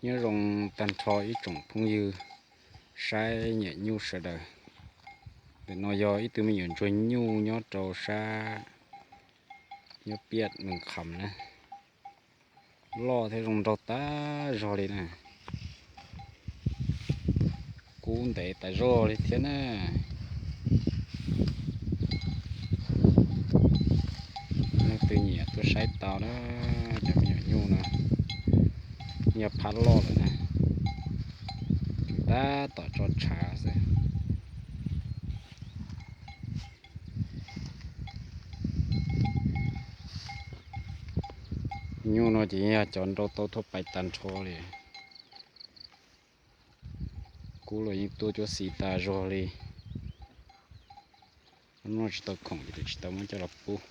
Nyob zoo tag nrho ib tsoom phooj ywg saib nyuam nyuj sawv daws. Ntawm no yog ib tug me nyuam ntsuag nyuj nyob rau sab nyob Piaj Mees Kham na. Loj thiab zoo nraug tas zog li na. Kub ntev tas zog li thiab na. Leej twg nyiam tuaj saib tau na, cov me nyuam nyuj no yog phab loj lawm na, tab tom tso tshav xwb. Nyuj no ces yog cov nrau tau thuaj pais tag nrho li. Kub los yeej tuaj cuab xis tas zog li. Noj tsis tau khoom ces tsis tau muab coj los pub.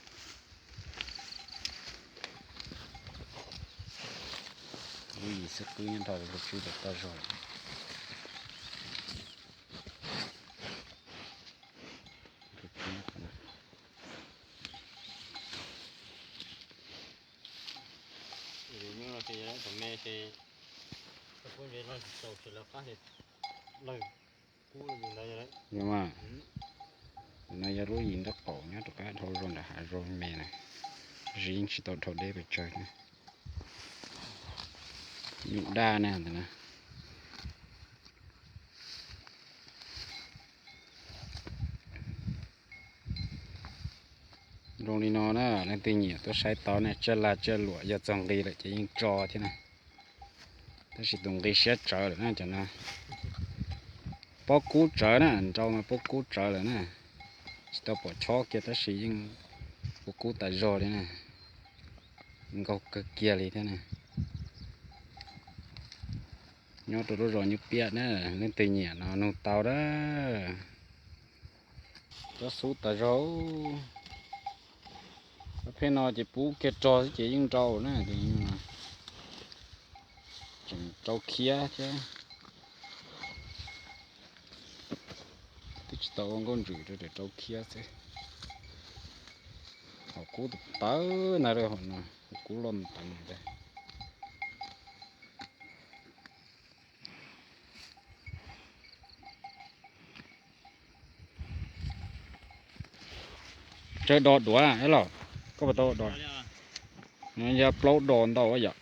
Lub yim xwb qwb nyob nrog lub tswb tas zog. No yog lub yim nraub qaum nyob rov qab dhau zog ntawm hav zog me na, zib tsis tau dhau deb pes tsawg na. Nyuj daj na ntawm no. Zoo li no na, leej twg nyiam tuaj saib tau na, tsiaj laj tsiaj luam yog txog nqi lawm ces yeej tso thiab na. Tab sis tus nqi siab tsawv lawm na cov no. Pob kub tsawv na, nrau mas pob kub tsawv lawm na. Tsis tau pom chob kiag tab sis yeej pob kub tas zog li na. Nkaug kawg kiag li thiab na. Nyob rau lub zos Nyuj Piaj na, leej twg nyiam no nug tau na. Tsob xub tas zog. Peb no ces pub kiag rog xwb ces yeej nrau na. Tseem rau khiab thiab. Twb tsis tau ua nkauj ntsws rau, rau khiab xwb. Hom kub tawv ntag, hom no kub loj nteev ntag. Tsawg dos duav los? Koj puas tau dos? Yog plaub dos ntau yom.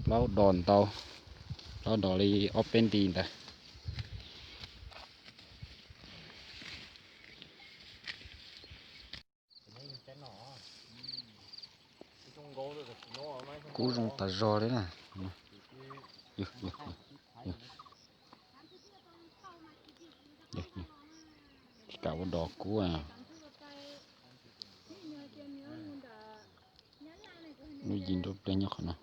Plaub dos ntau, plaub dos li ob peb nti ntawd. Kub zoo tas zog li na. Tsis kam ua dos kub. Lub yim nrau pleg nyob qhov no,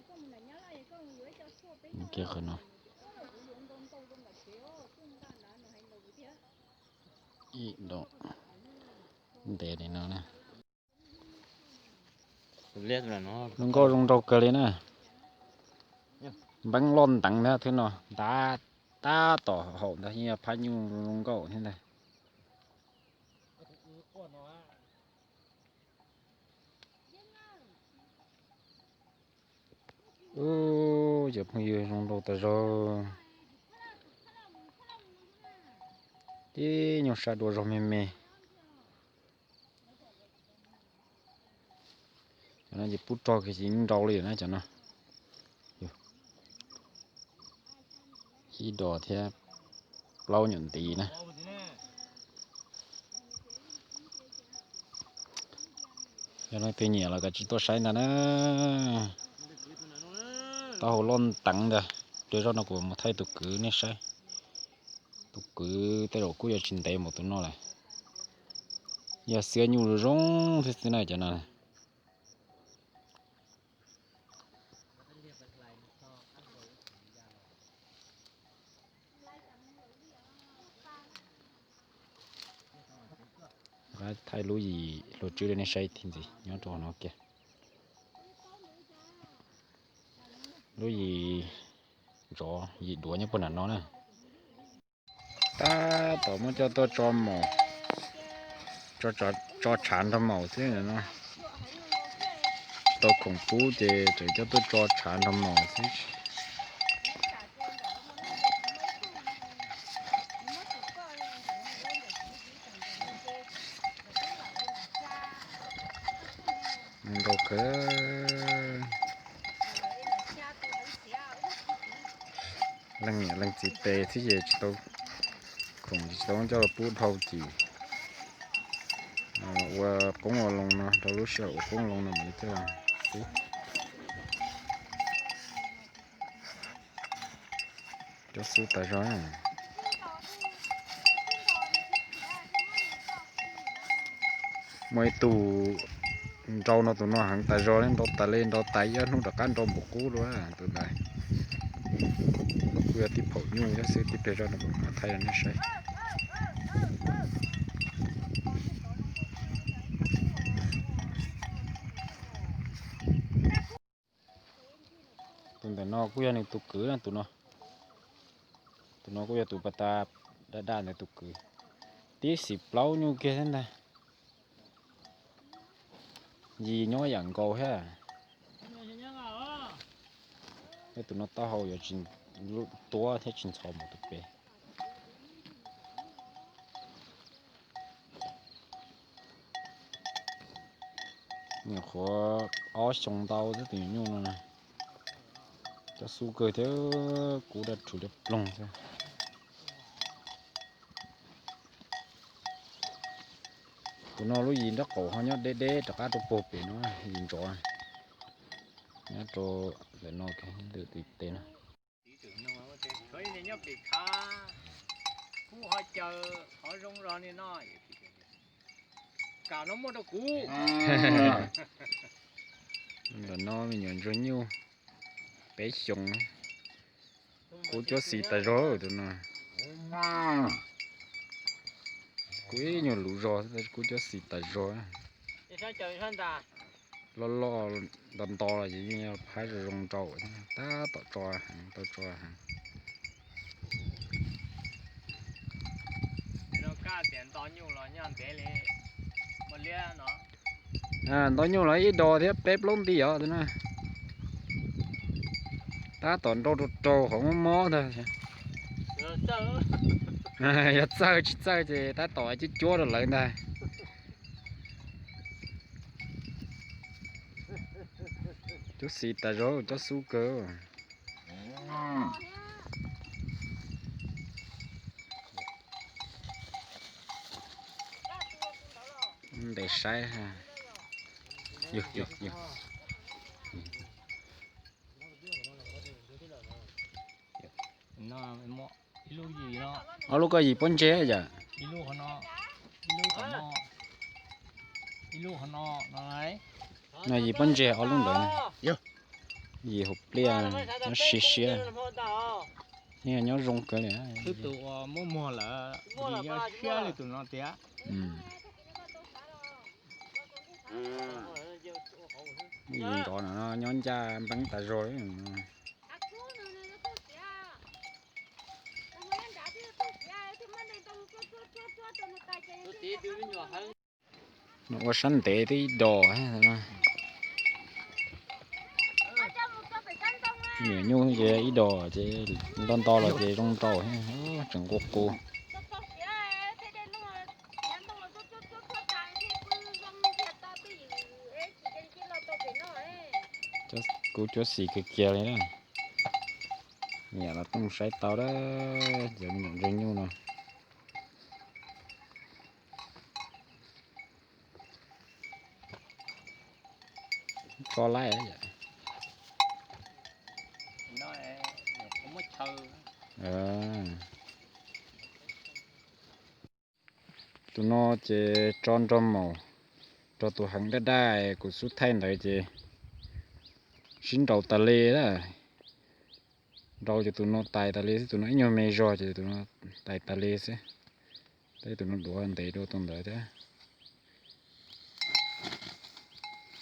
kiag qhov no. Ib dos ntev li no na. Zoo nkauj zoo nraug kawg li na. Npeeb loj nteev thiab, thwb no ntab tab tom haum ntag, yeej yog phab nyuj zoo nkauj thiab ntag. Ub, cov phooj ywg, zoo nraug tas zog. Tib nyuag sab dua zog me me. Cov no ces pub rog kiag ces nrau li na cov no. Ib dos thiab plaub nyuam ntiv na. Yog leej twg nyiam los kav tsij tuaj saib ntag na. Taub hau loj nteev ntag. Pliag zoj no kuv mus thaij tus kwv nej saib. Tus kwv tej zaum kuj yuav tsis ntev npaum tus no lawm. Yog xiab nyuj zoo zoo thiab xwb na cov no. Thaij lub yim hluas tswb rau nej saib ib txhis ntxiv nyob rau hauv no kiag. Lub yim zov yim duav nyob puag nram no na. Tab tom muab coj tuaj tso maum, tso tshav nrog maum xwb no. Tsis tau khoom pub ces tseem coj tuaj tso tshav nrog maum xwb. Nrau kawg. Leej niam leej txiv tes thiab ces tsis tau khoom, tsis tau coj los pub dhau ces ua qoob ua loo no, rau lub sij hawm ua qoob loo no mam li coj pub. Cov xub tas zog. Muaj ib tug nrau no, tus no heev tas zog li, nrau tas li, nrau tas ib ob hnub rov qab nrau npaum qub dua tus ntawd. Kuj yog tib phaum nyuj thiab xwb, tib pliag zoj no kuv mam thaij rau nej saib. Tus ntawm no kuj yog nws tus kwv na, tus no. Tus no kuj yog tus pas tas daj daj ntawd tus kwv. Tib xim plaub nyuj kiag thiab ntag. Yis nyob yam nkaus thiab. Tus no taub hau yuav tsis tuab thiab tsis ntxhov mus tus pem. Nyuam qhuav ob xyoo ntau xwb tus nyuam nyuj no na. Cov xub kawg thiab, kub daj rhuv liab ploog xwb. Tus no lub yis nraub qaum ho nyob deb deb rov qab rau puag pem no, yis ntsov nyob rau ntawm no, ntawm tes no. Ntawm no me nyuam ntsuag nyuj peb xyoos, kub cuab xis tas zog tus no. Kub ib nyuag luv zog, kub cuab xis tas zog. Loj loj nto nto los ces yeej yog phab zoo zoo nraus, tab tom tso heev, tau tso heev. Nto nyuj los ib dos thiab peb plaub nti os tus no. Tab tom nrau rau rau qhov mob mob ntag. Yog txawj tsis txawj ces tab tom cuab cuab rau lawv ntag. Cuab xis tas zog, cov xub kawg. Ntes saib. Ob lub koj yim pob ntseg yom? No yim pob ntseg ob lub ntawd. Yim hauv pliaj nyob siab siab. Yeej nyob zoo kawg li. Yim nrov no nyob ncaj npeeb tas zog li. Ua sab ntev twb ib dos. Nyuam nyuj ces ib dos ces nto nto los ces zoo nraus, tseem nqua qus. Kuv cuab xis kiag kiag li na. Niam los tooj saib tau dab, cov me nyuam ntsuag nyuj no. Tso laij. Tus no ces tso nrog maum, rau tus heev daj daj kuv xub thaij ntawd ces sib nraus tas li lawm. Nraus ces tus no tais tas li xwb, tus no ib nyuag me zog ces tus no tais tas li xwb. Tab sis tus no duav ntev dua tus ntawd thiab.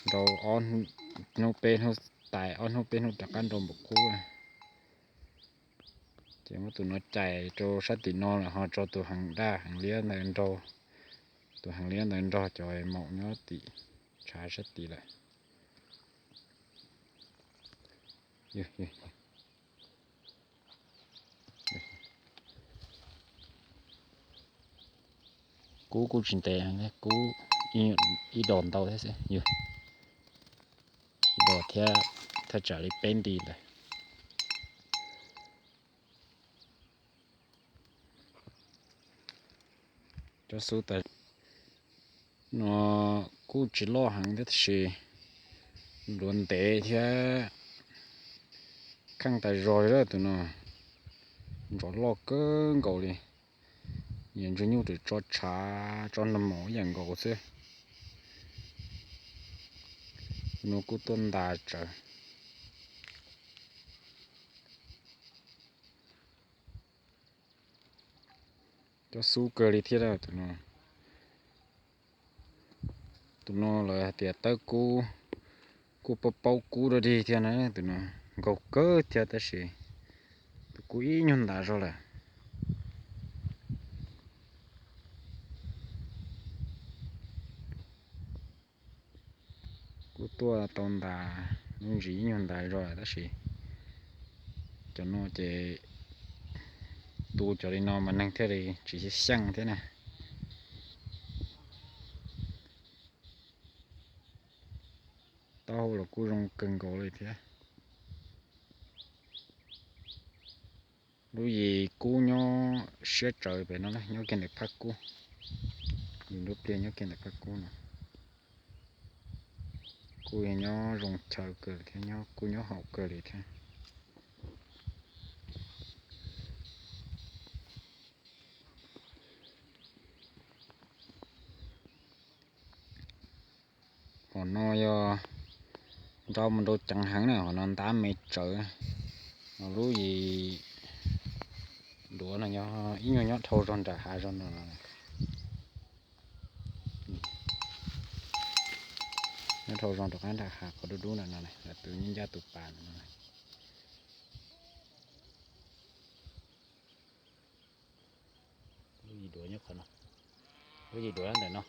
Nraus ob hnub peb hnub, tais ob hnub peb hnub rov qab nraus npaum qub. Ces muab tus no cais rau sab tim no lawm ho tso tus heev daj heev liab ntawd nrog, tus heev liab ntawd nrog cov maum nyob tim tshav sab tid lawm. Kub kuj tsis ntev, kub ib dos ntau thiab xwb, ib dos thiab, thaj tsam li peb nti ntawd. Cov xub tas no kuj tsis loj heev thiab tab sis nruav ntev thiab kheej tas zog li tus no, ntsov loj kawg nkaus li. Yog ntsuag nyuj tso tshav tso nag maum ib yam nkaus xwb. Tus no kuj tuaj ntas tsawv. Cov xub kawg li thiab tus no. Tus no lawv hais tias tawb kub, kuj paub paub kub dog dig thiab na. Tus no nkaug kawg thiab tab sis tus kub ib nyuag ntas zog lawm. Kuj tuaj tau ntas lub ntsis ib nyuag ntas zog lawm tab sis cov no ces tu cov li no mas neeg thiaj li tsis xyeej thiab na. Taub hau los kuj zoo kawg nkaus li thiab. Lub yim kub nyob siab tsawv pem no na, nyob kiag ntawm phab kub. Yim lub pliag nyob kiag ntawm phab kub no. Kuj yog nyob zoo chaw kawg thiab, kuj nyob haum kawg li thiab. Hom no yog nrau mus nrau ceev heev na, hom no ntab me tsawv. Ho lub yim duav no yog ib nyuag nyob dhau zog nram hav zog no. Nyob dhau zog rov qab nram hav qhov dub dub ntawm no, tus ncaj tus pas ntawm no. Lub yim duav nyob qhov no, lub yim duav ntawm no.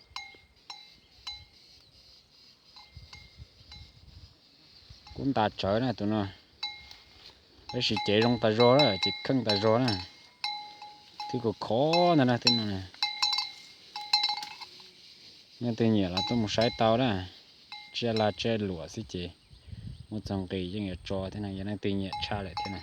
Kuj ntas tsawv na tus no, tab sis cev zoo tas zog na, cev kheej tas zog na. Twb khov khov ntag na, twb no. Leej twg nyiam los tuaj mus saib tau na, tsiaj laj tsiaj luam xwb ces muaj txog nqis yeej yuav tso thiab na, yog leej twg nyiam tshaj lawm thiab na.